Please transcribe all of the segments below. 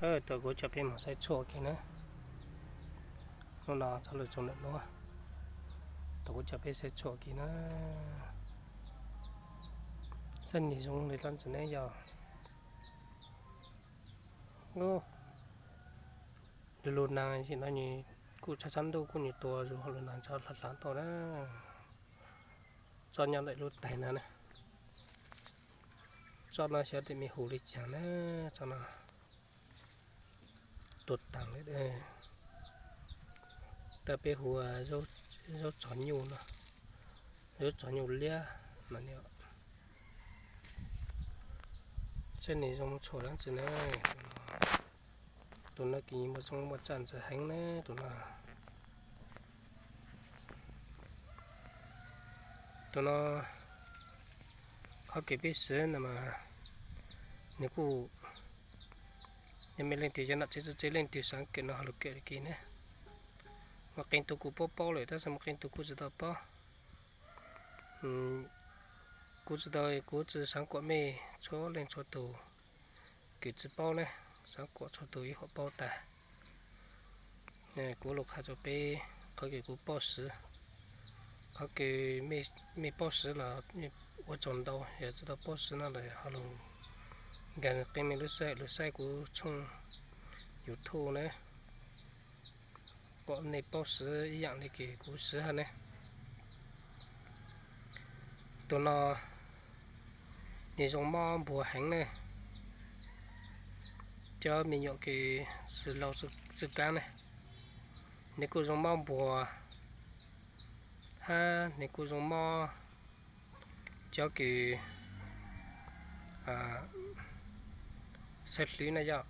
Tau kuv coj peb mus saib tshuaj kiag na. Hnub no txog lwm tsoom ntawm nuav, tau kuv coj peb saib tshuaj kiag na. Saib nwg zoo li dlaab tsi ne yog. Lub lub naag zim no nws kuj tshav tshav ntuj kuj nws tua zug lub naag tso hlaav hlaav tau na. Tsob nyob ntawm lub taig no na. Tsob no xyov tes me hu li caag na. Tsob no tua taag le. Tau peb hu zaub tsov nyuj no, zaub tsov nyuj liab no. Saib nwg zoo tshua dlaab tsi na. Tus no kws muaj zoo muaj tsaj ntxwv heev na tus no. Tus no qhov kev peb swv no mas nws kuj yog mej leej twg cov nam tsev txawv tsev leej twg xaav kawm no ho lug kawm li kis ne. Muaj qee tug kuj paub paub lawm tab sis muaj qee tug kuj tsi tau paub. Kuv tsi tau, kuv tsi xaav kuam mej txhua leej txhua tug kws tsi paub ne, xaav kuam txhua tug ib huam paub tas. Kuv lug qha rua peb qhov kws kuv paub swv, qhov kws mej paub swv los ua tsaug ntau, yog tsi tau paub swv no los ho lug nkaag qee mej lub sij hawm lug saib kuv tshooj YouTube na, kom nej paub swv ib yaam le kws kuv swv hab ne. Tus no nws zoo mob npuag heev ne. Cov me nyuam kws swv laug txwj kaab ne, nws kuj zoo mob npuag hab nws kuj zoo mob cov kws sawv hlwv na yom.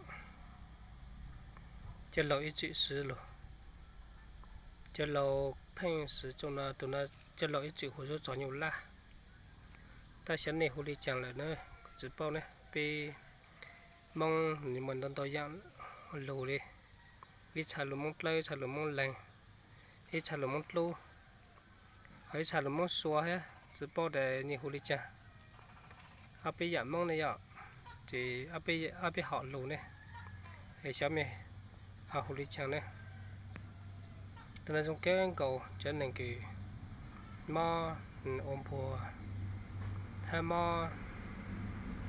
Cov laug ib txwm swv lug, cov laug pheej swv tsoom no, tus no cov laug ib txwm hu zaub tsov nyuj laj. Tab xyov nej hu li caag lawm na, kuv tsi paub ne. Peb Moob nws muaj ntau ntau yaam lug li, ib txha lug Moob Dlawb, ib txha lug Moob Leeg, ib txha lug Moob Dlub, ho ib txha lug Moob Sua hab, tsi paub tas nej hu li caag. Ob peb yaam Moob ne yom, ces ob peb hom lug ne, es xyov mej ho hu li caag ne. Tus no zoo kawg nkaus cov neeg kws mob ua npuag hab mob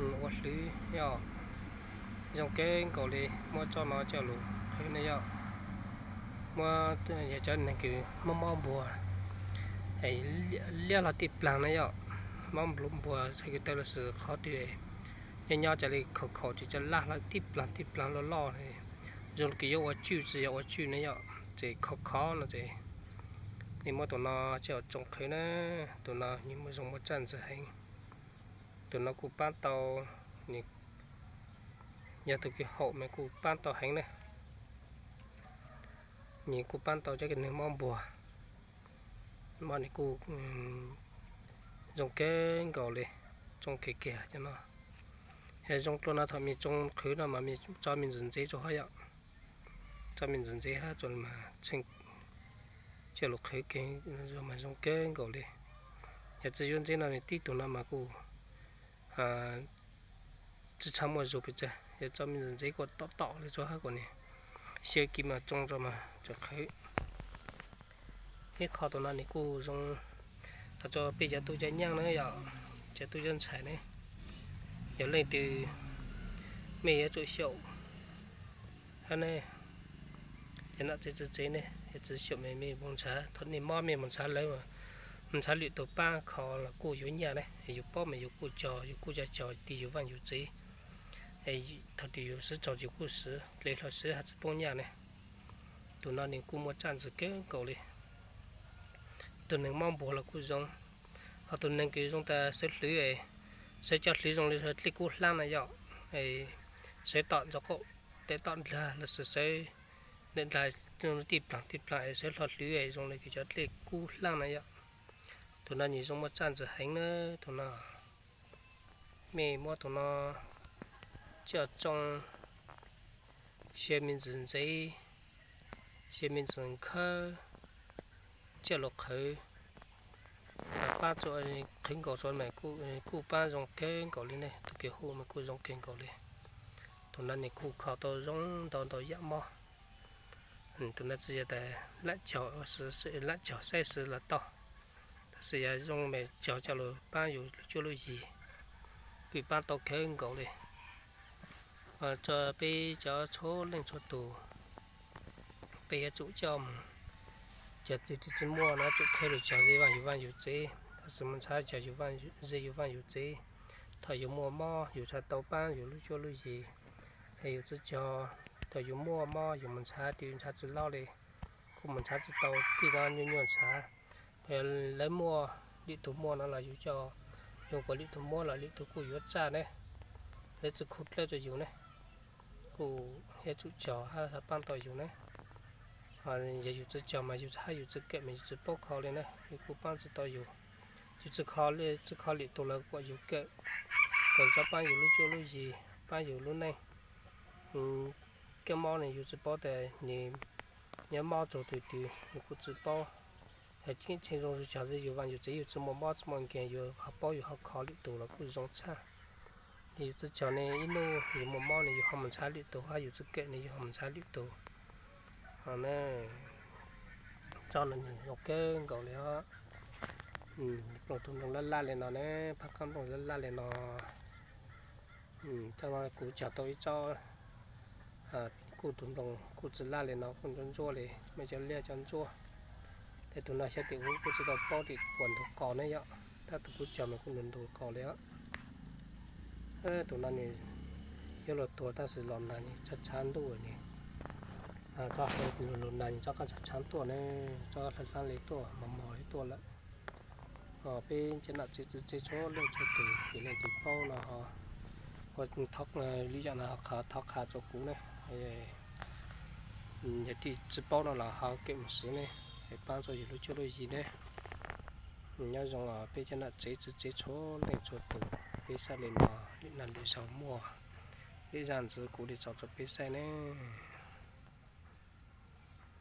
ua hlwv yom, zoo kawg nkaus li. Muab tsob no coj lug qhwv ne yom, muab, yog cov neeg kws mob mob npuag liab hlo tij plaag na yom, mob npuag txhais kws tawg los sis qhov twg nyob nyob ca le khaum khaum ces cov laj hlo tij plaag tij plaag loj loj, zoo li kws yuav ua tswj tsis yog ua tswj ne yom, ces khov khov no ces nej muab tus no coj tsoo qhwv na. Tus no nws muaj zoo muaj tsaj ntxwv heev. Tus no kuj paab tau, yog tus kws haum mas kuj paab tau heev na. Nws kuj paab tau cov kws neeg mob npuag, mas nws kuj zoo kawg nkaus li, tsoo kiag kiag cov no. Yog zoo dlua no thaum mej tsoo qhwv no mas mej tso mej ntxim ntxev rua hab yom, tso mej ntxim ntxev hab rua mas tshee coj lug qhwv kiag mas zoo kawg nkaus li. Yog tsi yuav ntxev no nws tib tug no mas kuj tsi tshua muaj zug pes tsawg, yog tso mej ntxim ntxev kuj tom tom li rua hab kuas nws xyaw kis mas tsoo rua mas tseem qhwv. Ib qho tus no nws kuj zoo rua peb cov tub cov nyaaj na yom, cov tub cov ntxhais ne, yog leej twg mej yuav tsum xyaum hab ne, cov nam tsev txwv tsev ne, yog tsi xyaum mej moog nrhav, thaum nej mob mej moog nrhav lawv, moog nrhav lwm tug paab kho los kuj yuav nyaj ne. Yus paub mas yus kuj cog, yus kuj cog cog tig yus vaaj yus tsev, thaum twg yus swv tsaug yus kuj swv, dle hlo swv hab tsi poob nyaj ne. Tus no nws kuj muaj tsaj ntxwv kawg nkaus li. Tus neeg mob npuag los kuj zoo, ho tus neeg kws zoo tas sawv hlwv, sawv coj hlwv zoo li dlej kub hlaab na yom, sawv tom ntsoov qaum, tes tom ndlag los sis sawv ntawm ndlag tij plaag tij plaag es sawv hlo hlwv zoo li kws cov dlej kub hlaab na yom. Tus no nws zoo muaj tsaj ntxwv heev na. Tus no mej muab tus no coj tsoo, xyaw mej ntxim ntxev, xyaw mej ntxim nkhawb, coj lug qhwv, paab rua, qhwv nkaus rua mas kuj paab zoo kawg nkaus li ne, tus kws hu mas kuj zoo kawg nkaus li. Tus no nws kuj kho tau zoo ntau ntau yam mob. Tus no tsis yog tas lam caug, lam caug saib xwb los tau, tab sis yog zoo mas caug coj los paab yus lub cuab lub yig, kuj paab tau kawg nkaus li. Tso peb cov txhua leej txhua tus, peb yuav tsum coj mus, cov txiv tsis muaj no tsum khaws lug cog ze vaaj yug vaaj yug tsev, tab sis mus ntshaw cog ze yug vaaj yug tsev. Thaum yus muaj mob yus ntshaw tau paab yus lub cuab lub yig, es yus tsi cog. Thaum yus muaj mob yus mus ntshaw twb ntshaw tsi loj li, kuj mus ntshaw tsi tau, tij no nyuaj nyuaj ntshaw. Thaum lawv muaj, lwm tug muaj no los yus coj, yus kuas lwm tug muaj los lwm tug kuj yuav txaj ne, lawv tsi khu dlawb rua yus ne, kuj yuav tsum cog hab paab tau yus ne. Yog yus tsi cog mas yus hab yus tsi kawm mas yus tsi paub kho li na, yus kuj paab tsi tau yus. Yus tsi kho li, tsi kho lwm tug lawv kuas yus kawm, kawm tsi paab yus lub cuab lub yig, paab yus lub neej. Kab mob ne yus tsi paub tas nws nyob mob txug twg twg yus kuj tsi paub. Yog tseem zoo yus cog ze yus vaaj yus tsev, yus tsi muaj mob tsi muaj nkeeg yus ho paub yus ho kho lwm tug los kuj zoo tshaj. Yog yus tsi cog ne ib nub yus muaj mob ne yus ho mus ntshaw lwm tug, hab yus tsi kawm ne yus ho mus ntshaw lwm tug. Ho na, tsob no nws zoo kawg nkaus li os. Plooj tug nplooj laj laj li no ne, phab qab nplooj laj laj li no. Tsob no kuv cog tau ib tsob, kuj tug nplooj kuj tsi laj li no, kuj ntsuab ntsuab li, mej cov liaj cov ntsuab. Tes tug no xyov tim ub kuj tsi tau paub tim puas ntug qos ne yom, tab tus kuv cog mas kuj ntug ntug qos li os. Tug no nws yuav luag tuag tab sis los nag nws tshav tshav ntuj ne. Tsob lug nag nws tsob qab tshav tshav tuaj ne, tsob hlab hlab li tuaj mos mos li tuaj lawm. Peb cov nam tsev txhua leej txhua tus, yog leej twg paub no ho, ua li yam no ho thov qha rua kuv ne. Yog tsis paub no los ho kawm mus siv ne, es paab tau yus lub cuab lub yig ne. Nyob zoo peb cov nam tsev txhua leej txhua tus, peb saib li no, lwm nag lwm zaug muaj, ib zaj ntxiv kuv li tso rua peb saib ne.